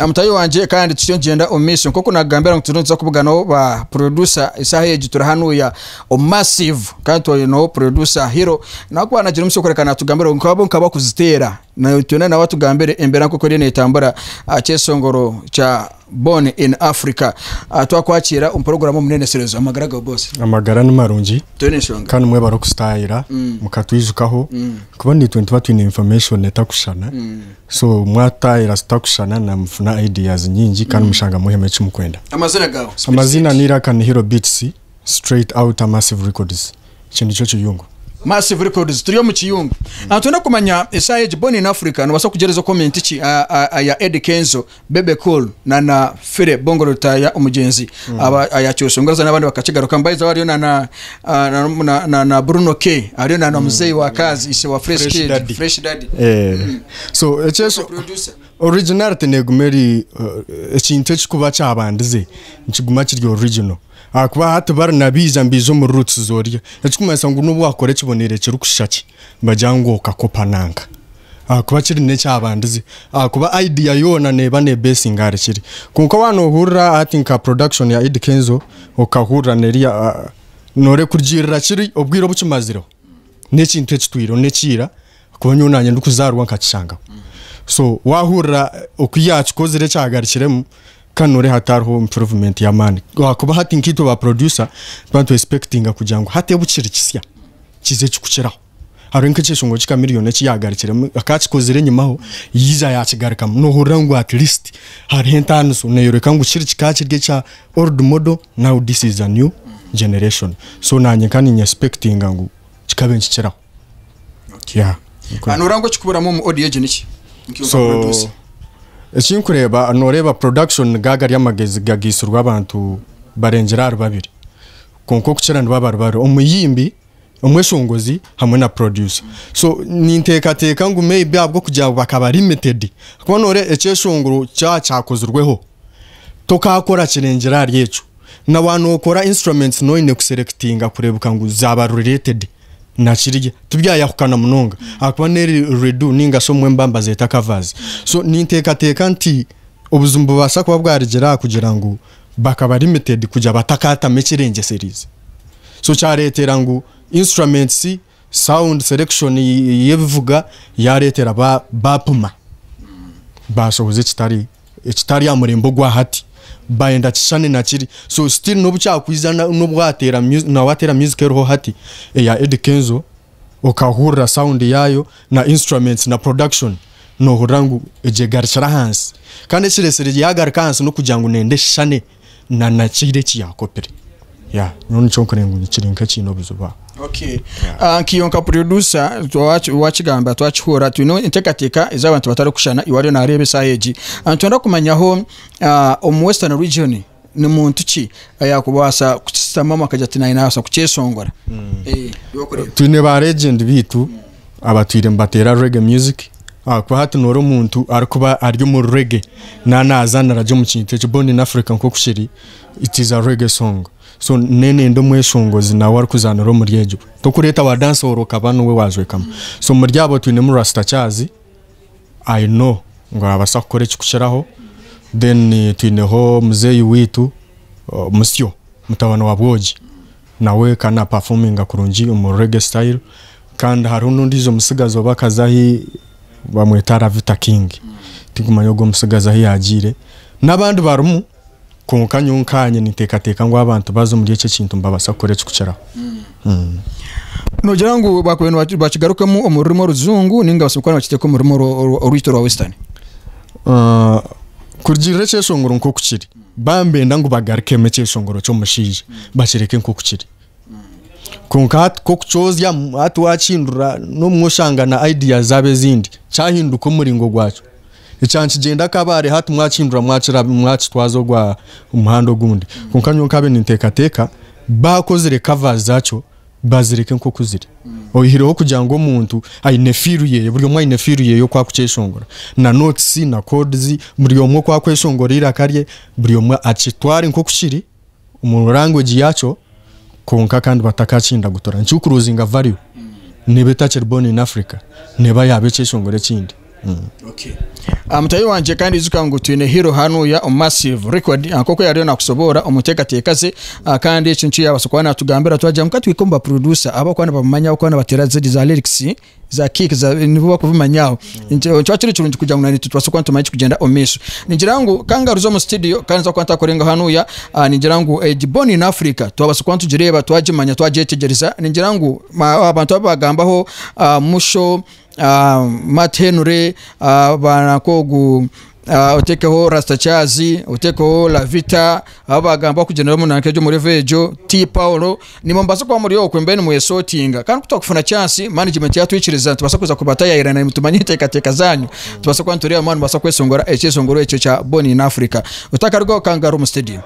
Mutaahi wangye kandi tutyo nitugyenda omu maisho nk'oku naakugambira ngu turiyo nituza kubuganaho ba producer eshaaha egi turi hanuya omu massive kandi twineho producer Hero nawe ku nagira omugisha kureka natugambira nkabo nk'abakuziteera twine nawe atugambire embeera nk'oku eriyo netambura aha kyeshongoro kya Born in Africa. Twakwakiira omu puroguraamu Omuneneserezo. Amagara gawe boss? Amagara ni marungi Toine nshonga? kandi mwebare okusitaayira mukatwijukaho kuba naitwe nituba twine information etakushushana So mwatahira tutakushushana namufuna ideas nyingi kandi mushanga mwihemu eki mukwenda. Amazina gawe? Amazina ni Iraka ni Hero Beats straight outta Massive Records ekyo nikyo kiyungu. Massive Records turi omu kiyungu. Twenda kumanya eshaaha egi Born in Africa nobaasa kugyereza comment ki aya Eddy Kenzo, Bebe Cool na na Philly Bongole Lutaaya omugyenzi aba aya Kyosongoraza n'abandi bakakigarukamu. By the way hariyo na na na na Bruno K hariyo na na muzeeyi wa Kazi ishe wa Fresh Fresh Kid Daddy. Fresh Daddy. Eh, so ekyeso Producer. originality neguma eri eh, ekintu ekikuba kyabandize nikiguma kiri original ahakuba hati bari nabiija nibaija omu roots zorya ekikumanyisa ngu nobu wakora ekibonere ekirikushusha ki nibagira ngu okakopa nanka ahakuba kiri n'ekyabandize ahakuba idea yoona neeba nebesinga ahari kiri kwonka waaba nohurira hati nka production ya Eddy Kenzo okahurira neriya noorekurugiirira kiri obwire obu kimazireho n'ekintu ekitwireho n'ekiira ahakuba nyowe naanye ndikuzaarwa nkakishangaho so waahurira oku yaakikozire ekyagarukiremu kandi nooreeba hatariho improvement y'amaani ahakuba hati nkaitwe ba producer nituba nitu expectinga kugira ngu hati obu kiri kisya kize kikukiraho. Hariho nk'ekyeshongo ki Chameleone eki yaagarukiremu akaba akikozire enyimaho yaija yaakigarukamu noohurira ngu at least hariho entaaniso neeyoreka ngu kiri kikaba kiri ekya old model now this is a new generation so naanye nka ninye expectinga ngu kikabe nikikiraho. Yeah. Ah, nooreba ngu ekikuburamu omu audio egi niki? Nka So producer. ekinkureeba nooreeba production nigo agari amagezi gagaitsirwe abantu barengire ahari babiri kwonka okukira nibo abari babiri omuyimbi omweshongozi hamwe na producer so ninteekateeka ngu maybe ahabw'okugira ngu bakaba limited ahakuba noreeba ekyeshongoro kyaba kyakozirweho tokaakora kirengire ahari ekyo na waaba nookora instruments nooba oine kuselectinga kureebeka ngu zaaba related na kiriya tibyayahukana munonga ahakuba n'eri redo ninga shi obumwe nibaba nibazeeta covers so ninteekateeka nti obuzibu nibubaasa kuba bwarugire aha kugira ngu bakaba limited kugira batakaatamu ekirengyesereize. So kyareetera ngu instruments, sound selection y'ebivuga yareetera baapima baashohoza ekitari ekitari aha murembe ogwa hati bayenda kishushane na kiri. So still n'obu kyakwiza n'obu wateera na wateera music eriho hati eya Eddy Kenzo okahurira sound yaayo na instruments na production noohurira ngu egyo egarukire ahansi. Kandi ekireetsire yaagaruka ahansi n'okugira ngu nenda eshushane na na kiri eki yaakopire. Yeah, nyowe nikyo nkureeba ngu kiri nk'ekiine obuzibu aho. Okay. Ah, nk'iyo nka producer twaki- wakigamba twakihurira twine enteekateeka ez'abantu batarikushushana iwe ariyo naareeba eshaaha egi. Ah, nitwenda kumanyaho ah, omu western region ni muntu ki ayaakubaasa kukisitamamu akagira ati naanye naabaasa kukyeshongora? Eh, iwe okureeba. Twine ba legend baitu abatwire nibateera reggae music ahakuba hati noora omuntu arikuba ari omu reggae naaba nazaanira gye omu kintu ekyo Born in Africa nk'oku kiri it is a reggae song so nenenda omweshongozi nawe arikuzaanira omuri egyo tokureeta wa dancehall okaba niwe wajwekamu so omuri abo twinemu Rasta Charles I know ngu arabaasa kukora ekikukiraho then twineho muzeeyi waitu Musyo mutabani wa Bwogi nawe ka na performinga kurungi omu reggae style kandi hariho n'ondiijo mutsigazi oba akaza ahi bamweta Ravita King tinkumanya ogwo omutsigazi ahi yaagiire n'abandi barimu kwonka nyowe nkaanye ninteekateeka ngu abantu baaza omuri eki ekintu nibabaasa kukora ekirikukiraho. Noogira ngu baakubaire nibakigarukamu omu rurimi orujungu nainga basobola kuba nibakiteeka omu rurimi orwaitu orwa western? Kurugiirira ekyeshongoro nk'oku kiri, baaba nibenda ngu bagarukemu ekyeshongoro ky'omushaija bakireke nk'oku kiri. Kwonka hati nk'okukyozya hati waakihindura n'obumwe oshanga na ideas zaaba ezindi, kyahinduka omuringo gwakyo. Ekyaba nikigyenda Kabale hati mwakihindura mwakitwaza ogwa omuhanda ogundi. Kwonka nyowe nkaabaire ninteekateeka baakozire covers zaakyo bazireke nk'oku ziri. Oihireho kugira ngu omuntu aine feel yeye, buri omwe aine feel yeye oku akukyeshongora. Na notes na chords, buri omwe oku akweshongora eiraka rye, buri omwe akitware nk'oku kiri omu language yakyo kwonka kandi batakakindagutura. Nikikuruzinga value. Neeba etakiri born in Africa, neeba yaaba ekyeshongoro ekindi. Mutahi wangye, kandi ijuka ngu twine Hero hanuya omu Massive Record, nk'oku yariyo nakusoboora omu nteekateeka ze, kandi ekyo nikyo yabaasa kuba natugambira. Twagira ngu katwike omu baproducer abakuba nibamumanya, abakuba nibateera ziri za lyrics za kick za nibo bakubimanya aho. Nikiba kiri kirungi kugira ngu naitwe tubaase kuba nitumanya ekikugyenda omu maisho. Ningira ngu kangaruze omu studio, kandi nza kuba ntakurengaho hanuya, ningira ngu egi Born in Africa twabaasa kuba nitugireeba, twagimanya, twagyetegyereza. Ningira ngu abantu abu bagambaho, Musho, Matt Henry, banankogu, otekeho Rasta Chazi, otekeho Lavita, abo bagamba kugendera omu nanka egyo omuri egyo T Paulo, nimwe mubasa kuba muri okwe mbe nimwesotinga. Kandi kutwakufuna chance, management yatwikiriza, tubasa kuza kubatayayira na tumanye enteekateeka zanyu, tubasa kuba nitureeba mwana mubasa kwesongora ekyesongoro ekyo kya Born in Africa. Otakarugaho, kangaro omu studio.